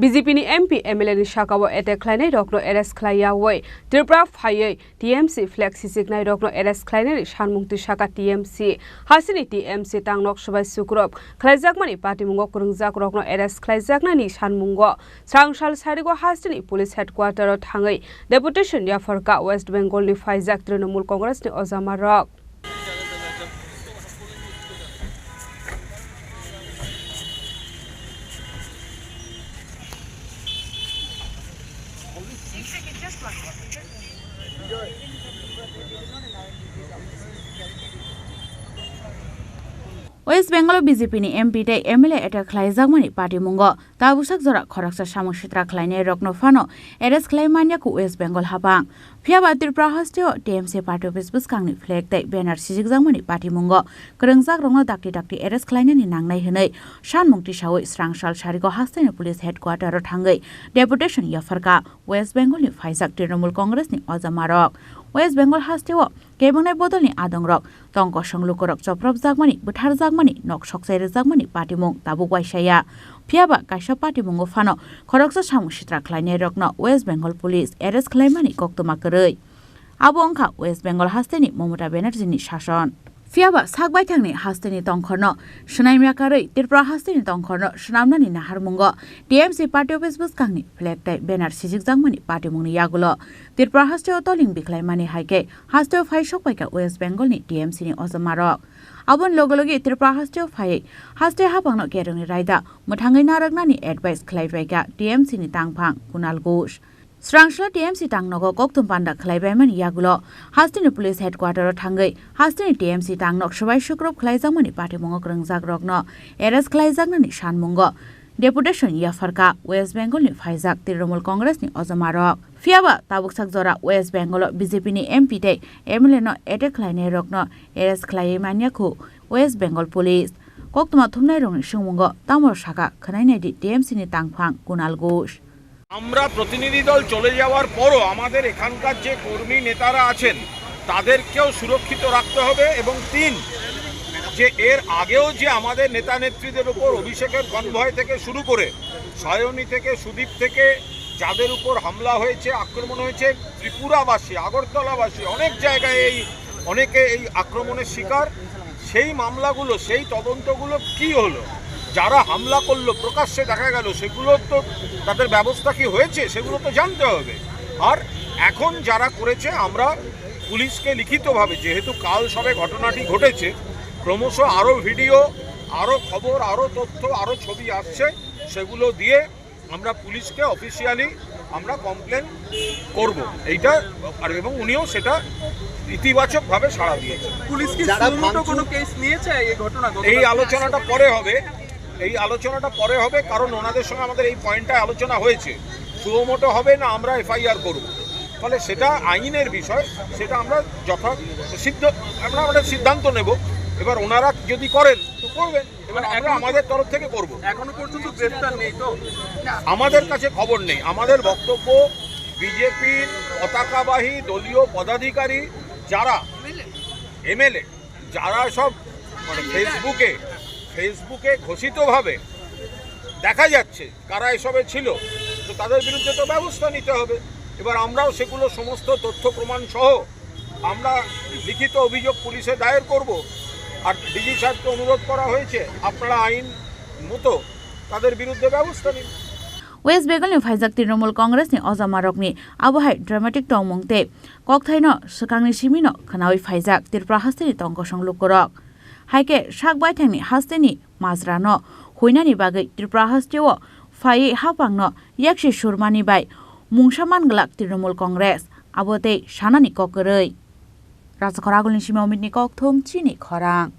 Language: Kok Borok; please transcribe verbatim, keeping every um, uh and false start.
B J P ni M P, M L A ni saka o attack khlainai rokno arrest khlai yaui Tripura phaiwi T M C flag sisiknai rokno arrest khlainani sanmung twi saka T M C. Hasteni T M C tangnok swbai sukrop khlaijakmani patimungo kwrwngjak rokno arrest khlaijaknani sanmungo srangsal sarigo hasteni police headquarter o thangwi deputation yapharkha West Bengal ni phaijak Trinamool Congress ni ojama rok. West Bengal o B J P ni M P tei M L A attack khlaijakmani patimungo tabuksak jora khoroksa samung sitra khlainai rokno phano arrest khlai manya kho West Bengal hapang. Phiyaba Tripura hasteo T M C party office bwskangni flag tei banner sijikjakmani patimungo kwrwngjak rokno dakti dakti arrest khlainani nangnai hwnwi sanmung tisaui srangsal sarigo hasteni police headquarter o thangwi deputation yapharkha West Bengal ni phaijak Trinamool Congress ni ojama rok. West Bengal hasteo kebengnaui bodolni adongrok tong kosong lukurok chopropjakmani, bwtharjakmani, nok sokchai rwjakmani patimung tabuk waisa ya. Phiyaba kaisa patimungo phano khoroksa samung sitra khlainairokno West Bengal Police arrest khlaimani koktwma kwrwi. Abo wngkha West Bengal hasteni Mamata Banerjee ni sason. Phiyaba sak baithangni hasteni tongkhorno swnamya karwi Tripura hasteni tongkhorno swnamnani naharmungo T M C party office bwskangni flag tei banner sijikjakmani patimungni yagulo Tripura hasteo toling bikhlaimani hai khe hasteo phai sok paikha West Bengal ni T M C ni ojomarok. Aboni loge loge Tripura hasteo phaiwi haste haphangno kerongni raida mwthangwi narwknani advice khlai paikha T M C ni tangphang Kunal Ghosh. Srangsla T M C tangnogo kokthum panda khlai baimani yagulo hasteni police headquarter o thangwi hasteni T M C tangno swbai sukrop khlaijakmani patimungo kwrwngjak rokno arrest khlaijaknani sanmungo deputation yapharkha West Bengal ni phaijak Trinamool Congress ni ojomarok. Phiyaba tabuksak jora West Bengal o B J P ni M P tei M L A no attack khlainai rokno arrest khlaiwi manya khu West Bengal Police. Koktwma thumnai rokni swngmungo tamo saka khwnai naidi T M C ni tangphang Kunal Ghosh. আমরা প্রতিনিধি দল চলে যাওয়ার পরও আমাদের এখানকার যে কর্মী নেতারা আছেন তাদেরকেও সুরক্ষিত রাখতে হবে এবং তিন, যে এর আগেও যে আমাদের নেতা নেত্রীদের উপর অভিষেকের কনভয় থেকে শুরু করে সায়নী থেকে সুদীপ থেকে যাদের উপর হামলা হয়েছে, আক্রমণ হয়েছে, ত্রিপুরাবাসী, আগরতলাবাসী অনেক জায়গায় এই অনেকে এই আক্রমণের শিকার। সেই মামলাগুলো, সেই তদন্তগুলো কি হলো, যারা হামলা করলো প্রকাশ্যে দেখা গেল, সেগুলো তো তাদের ব্যবস্থা কি হয়েছে সেগুলো তো জানতে হবে। আর এখন যারা করেছে আমরা পুলিশকে লিখিতভাবে, যেহেতু কাল সবে ঘটনাটি ঘটেছে, ক্রমশ আরও ভিডিও, আরও খবর, আরও তথ্য, আরও ছবি আসছে, সেগুলো দিয়ে আমরা পুলিশকে অফিসিয়ালি আমরা কমপ্লেন করব এইটা। আর এবং উনিও সেটা ইতিবাচকভাবে সাড়া দিয়েছেন। পুলিশ কি যারা সুমোটো ভাঙচুর কোনো কেস নিয়েছে এই ঘটনা? এই আলোচনাটা পরে হবে, এই আলোচনাটা পরে হবে, কারণ ওনাদের সঙ্গে আমাদের এই পয়েন্টটা আলোচনা হয়েছে। সুমোটো হবে না আমরা এফআইআর করব, ফলে সেটা আইনের বিষয়, সেটা আমরা যথা সিদ্ধ আমরা আমাদের সিদ্ধান্ত নেব। এবার ওনারা যদি করেন তো করবেন, এবার মানে আমরা এখনো আমাদের তরফ থেকে করব। এখনো পর্যন্ত গ্রেফতার নেই তো? আমাদের কাছে খবর নেই। আমাদের বক্তব্য, বিজেপির পতাকাবাহী দলীয় পদাধিকারী যারা, এমএলএ, যারা সব মানে ফেসবুকে, ফেসবুকে ঘোষিতভাবে দেখা যাচ্ছে কারা এসবে ছিল, তো তাদের বিরুদ্ধে তো ব্যবস্থা নিতে হবে। এবার আমরাও সেগুলো সমস্ত তথ্য প্রমাণ সহ আমরা লিখিত অভিযোগ পুলিশে দায়ের করব। আর ডিজি সাহেবকে অনুরোধ করা হয়েছে, আপনারা আইন মতো তাদের বিরুদ্ধে ব্যবস্থা নিন। West Bengal ni phaijak Trinamool Congress ni ojamarokni abohai dramatic tongmung tei kokthaino swkangni simino khwnawi phaijak Tripura hasteni tongkosong lukurok. Hai khe sak baithangni hasteni majrano huinani bagwi Tripura hasteo phaiwi haphangno yaksi surmani bai mungsa manglak Trinamool Congress, abo tei sanani kok kwrwi. Rajakhor Agulni simi Omitni kokthum chini khorang.